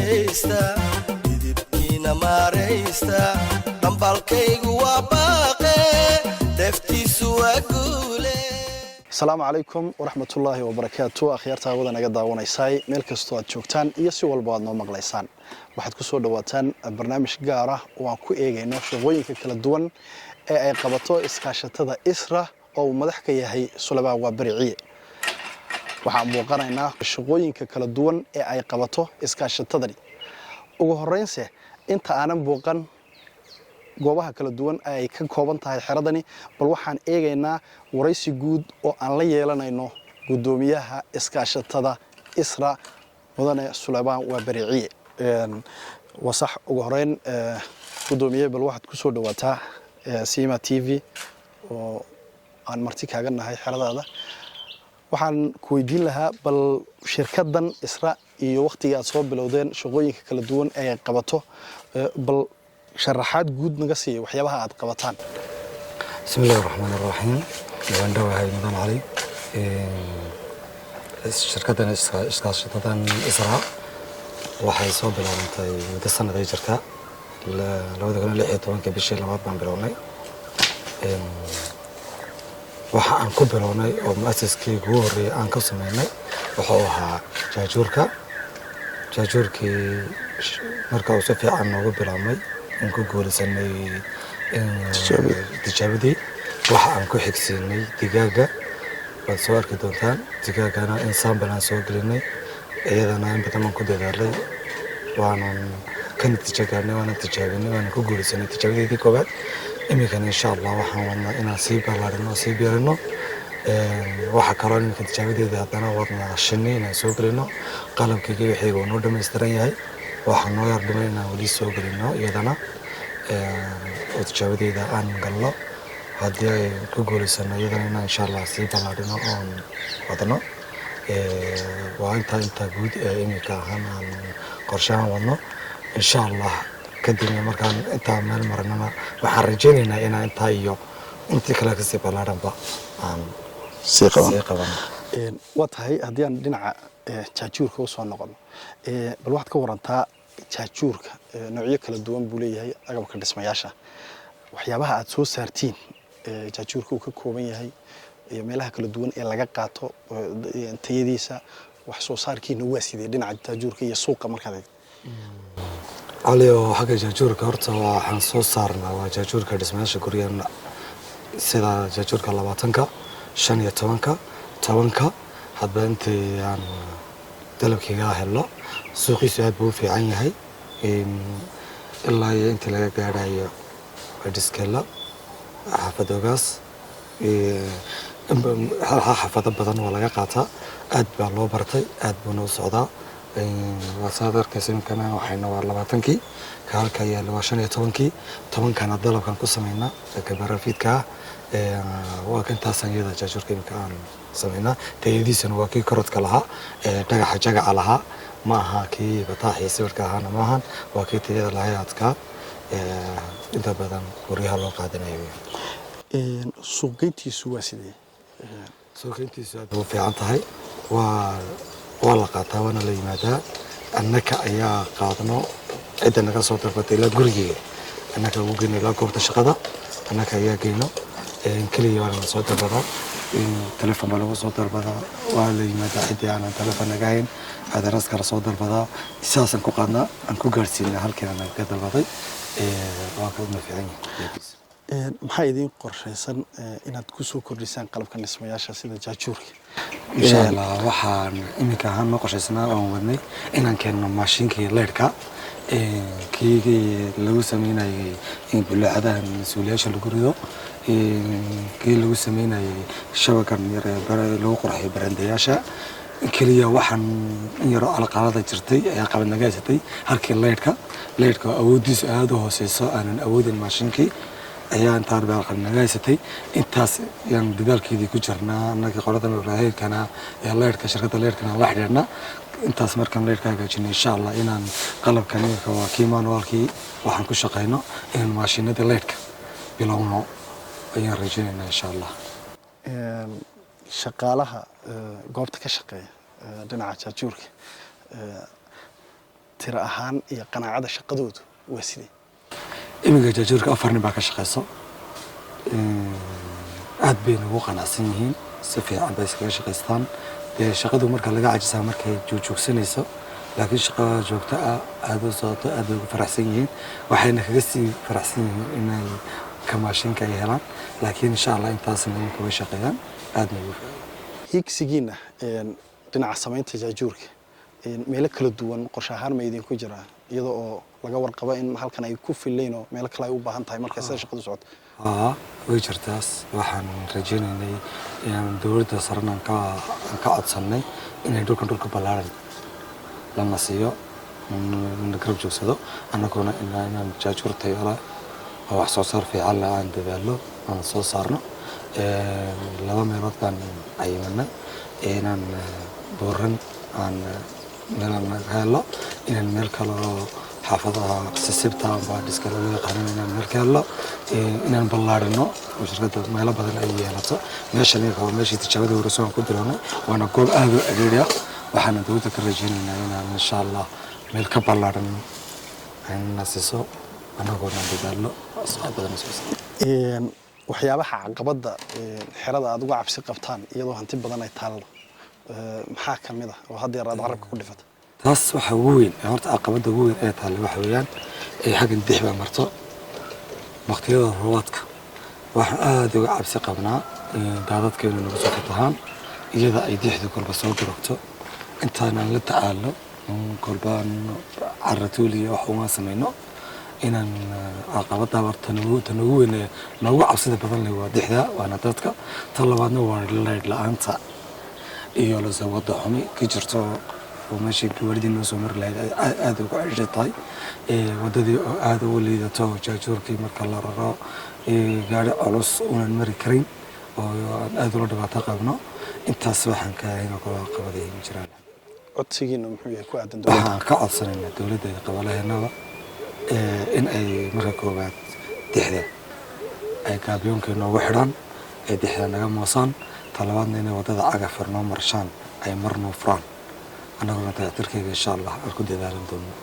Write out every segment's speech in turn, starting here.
Dhegaysta, didibkiina maaraysta, dhambalkaygu waa baaqe, deftiisu waa guule. Asalaamu calaykum waraxmatullaahi wabarakaatu. Akhyaarta hawada naga daawanaysay, meel kastoo aad joogtaan iyo si walba aad noo maqlaysaan, waxaad ku soo dhawaataan barnaamij gaar ah oo aan ku eegayno shaqooyinka kala duwan ee ay qabato iskaashatada ISRA oo uu madax ka yahay Sulebaan Waabariciye. Waxaan muuqanaynaa shaqooyinka kala duwan ee ay qabato iskaashatadani. Ugu horreynse, inta aanan buuqan goobaha kala duwan ee ay ka kooban tahay xeradani, bal waxaan eegaynaa waraysi guud oo aan la yeelanayno guddoomiyaha iskaashatada ISRA, mudane Sulebaan Waabariciye. Waa sax. Ugu horeyn, guddoomiye, bal waxaad ku soo dhawaataa Sima TV oo aan marti kaaga nahay xeradaada. Waxaan ku weydiin lahaa bal shirkaddan ISRA iyo wakhtigii aad soo bilowdeen, shaqooyinka kala duwan ee ay qabato, bal sharaxaad guud naga siiya waxyaabaha aad qabataan. Bismi illahi raxmaan iraxiim. Waan dhowahay, mudan Cali. Shirkaddan iskaashatadan ISRA waxay soo bilaabantay muddo sanad ay jirtaa. 2016-ka bishii labaad baan bilownay. Waxa aan ku bilownay oo mu'asaskii ugu horreeyay aan ka sameynay wuxuu ahaa jaajuurka. Jaajuurkii marka uu si fiican noogu bilaabmay in ku guulaysanay tijaabadii, waxa aan ku xigsiinay digaaga. Waad soo arki doontaan digaagana in sample aan soo gelinay. Iyadana in badan baan ku dadaalay, waanan ka natiijo gaarnay, waanan tijaabinay, waanan ku guulaysanay tijaabadeedii koowaad. Iminkana, insha Allah, waxaan wadnaa inaan sii ballaarino, sii beerino. Waxaa kaloo iminka tijaabadeeda haddana wadnaa shinni inaan soo gelino. Qalabkayga wixii uu noo dhammaystiran yahay, waxaa noo yar dhimay inaan weli soo gelino iyadana oo tijaabadeeda aan galno. Haddii ay ku guulaysano iyadana, inaan insha Allah sii ballaadhino oon wadno. Waa intaa guud ee iminka ahaan aan qorshahan wadno, insha Allah. Kadibna markaan intaa meel marnana, waxaan rajaynaynaa inaan intaa iyo intii kale kasii ballaadhanba aan sii qaban. Sii qabano. Waa tahay. Haddii aan dhinaca jaajuurka usoo noqono, bal waxaad ka warantaa jaajuurka noocyo kala duwan buu leeyahay, agabka dhismayaasha, waxyaabaha aad soo saartiin, jaajuurka uu ka kooban yahay iyo meelaha kala duwan ee laga qaato, tayadiisa, wax soo saarkiina waa sidee dhinaca jaajuurka iyo suuqa markaad eegto? Cali, oo xagga jaajuurka horta waxaan soo saarnaa waa jaajuurka dhismayaasha guryaha, sida jaajuurka 20-ka, 15-ka, 10-ka, hadba intii aan dalabkiiga helno. Suuqiisu aad buu u fiican yahay ilaa iyo intii laga gaadhayo Dhiskela, xaafad Ogaas, xaafado badan waa laga qaataa. Aad baa loo bartay, aad buuna u socdaa. Waa saad arkaysa, iminkana waxayna waa 20-kii, ka halka yaalla waa 15-kii, 10-kana dalabkan ku samaynaa kabarafiidka ah. Waa intaasaan iyada jaajuurka iminka aan samaynaa. Tayadiisuna waa kii korodka lahaa, dhagaxa jagaca lahaa ma aha, kii bataax iyo sawirka ahaana ma ahan, waa kii tayada lahay, adkaa, inta badan guryaha loo qaadanayo. Suuqgeyntiisu waa sidee? Suuqgeyntiisu aad u fiican tahay. Waa la qaataa, waana la yimaadaa. Annaka ayaa qaadno, cidda naga soo dalbatay ilaa gurigeyga annaka ugu geyno, ilaa goobta shaqada annaka ayaa geyno. Keliya waana la soo dalbadaa, telefon baa lagu soo dalbadaa, waa la yimaadaa. Ciddii aanan telefon naga hayn, adaraska la soo dalbadaa, sidaasaan ku qaadnaa, aan ku gaarsiinaa halkii aan ka dalbaday. Waa ka una fiican yahay. Maxaa idiin qorshaysan inaad kusoo kordhisaan qalabka dhismayaasha sida jaajuurka? Insha Allah, waxaan iminka ahaan noo qorshaysnaa oon wadnay inaan keenno maashinkii leyrhka, kii lagu sameynayay bulaacadaha mas-uuliyaasha lagu rido, kii lagu sameynayay shabagan yar ee lagu qurxiyo barandayaasha. Keliya waxaan in yaroo alqalada jirtay ayaa qalad naga haysatay halkii leyrhka. Leyrhka awooddiisu aada u hooseyso, aanan awoodin maashinkii, ayaa intaan baa qalad naga haysatay. Intaas yaan dadaalkeedii ku jirnaa annagii qolada leyrkana ee leyrhka, shirkadda leyrkana la xidhiidhna. Intaas markaan leyrhka hagaajino, insha Allah, inaan qalabkan iminka waa kii manualkii waxaan ku shaqeyno, inaan maashinadii leyrhka bilowno ayaan rajaynaynaa, insha Allah. Shaqaalaha goobta ka shaqeeya dhinaca jaajuurka. Tiro ahaan iyo qanaacada shaqadoodu waa sidee? Iminka jaajuurka afar nin baa ka shaqeyso. Aad bay nagu qanacsan yihiin, si fiican bay iskaga shaqaystaan. Dee shaqadu marka laga cajisaa markay joogjoogsanayso, laakiin shaqo joogto ah aada u socoto, aad bay ugu faraxsan yihiin. Waxayna kaga sii faraxsan yihiin inay kamaashinka ay helaan, laakiin insha Allah intaasna iminka way shaqeeyaan, aadna ugu Hiigsigiina dhinaca samaynta jaajuurka meelo kala duwan qorshe ahaan ma idinku jiraa, iyadoo oo laga warqabo in halkan ay ku fillayn oo meelo kale ay u baahan tahay markay sida shaqadu socoto? Haa, way jirtaas. Waxaan rajaynaynay inaan dowladda sarena aan ka codsannay inay dhulkan dhulka ballaaran lana siiyo, na garab joogsado, annaguna inaan jaajuur tayo leh oo wax soo saar fiican leh aan dadaallo aan soo saarno. Laba meelood baan cayimanay inaan buuran aan meel aan ka helno, inaan meel kale oo xaafadaha sisibta amba dhiskale loo yaqaanin inaan meel ka helno, inaan ballaarino oo shirkadda meelo badan ay yeelato. Meeshan iyaga waa meeshii tijaabada hore aan ku bilownay, waana goob aad u ageeri ah. Waxaana dowladda ka rajaynaynaa inaan insha Allah meel ka ballaaran na siiso, annagoona dadaallo socod badan soo saarno. Waxyaabaha caqabadda xerada aad uga cabsi qabtaan iyadoo hanti badan ay taallo maxaa ka mid ah oo haddeer aad carabka ku dhifata? Taas waxa ugu weyn ee horta caqabadda ugu weyn ee taale waxa weeyaan ee xaggan dix baa marto waqtiyada roobaadka. Waxaan aada uga cabsi qabnaa daadadka inay nagu soo fatahaan, iyada ay dixdu kolba soo durugto. Intaanaan la tacaalno, kolba aan caratuul iyo wax uma samayno, inaan caqabadda horta tan ugu weyn ee noogu cabsida badan leh waa dixda, waana dadka. Tan labaadna waa laydh la-aanta iyo lase wadda xumi ka jirto oo meeshii gawaaridii noo soo mari lahayd ay aad ugu cisho tahay, waddadii oo aada ugu liidato, jaajuurkii marka la raro gaari culus unan mari karin oo aan aada ula dhibaato qabno. Intaas waxaan ka ahayn oo kale caqabaday ma jiraan. Codsigiina muxuu yahay ku aadan dowladda? Waxaan ka codsanaynaa dowladda iyo qabalaheennaba in ay marka koowaad dixda ay gaabyoonka noogu xidhaan, ay dixda naga moosaan. Talabaadna inay waddada cagafar noo marshaan, ay mar noo furaan, annaguna dayactirkeyga insha Allah aan ku dadaalan doono.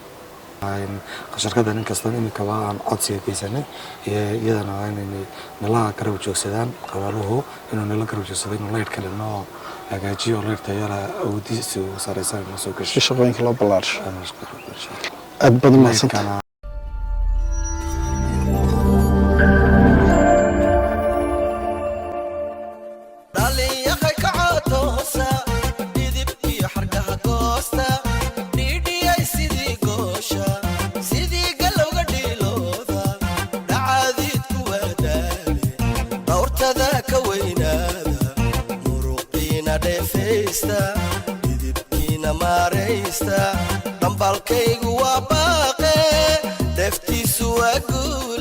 Shirkadda nin kasta iminkaba aan codsiga geysanay, iyadana waa inay nala garab joogsadaan qabaluhu, inuu nala garab joogsado, inuu laydh kale noo hagaajiyo, laydh tayala awoodiisa sareysan noo soo Si gasho shaqooyinka loo ballaarsho. Aad baad u mahadsantahay. Laydhkana. Dhalinyaqay kacotoosa, dhidibkiyo xargaha goosta, dhiidhiyay sidii goosha, sidii galowga dhiilooda, dhacaadiidku waa daale, dhawrtada ka weynaada, muruqiina dheefaysta, dhidibkiina maaraysta. Dhambalkaygu waa baaqe, dheeftiisu waa guul.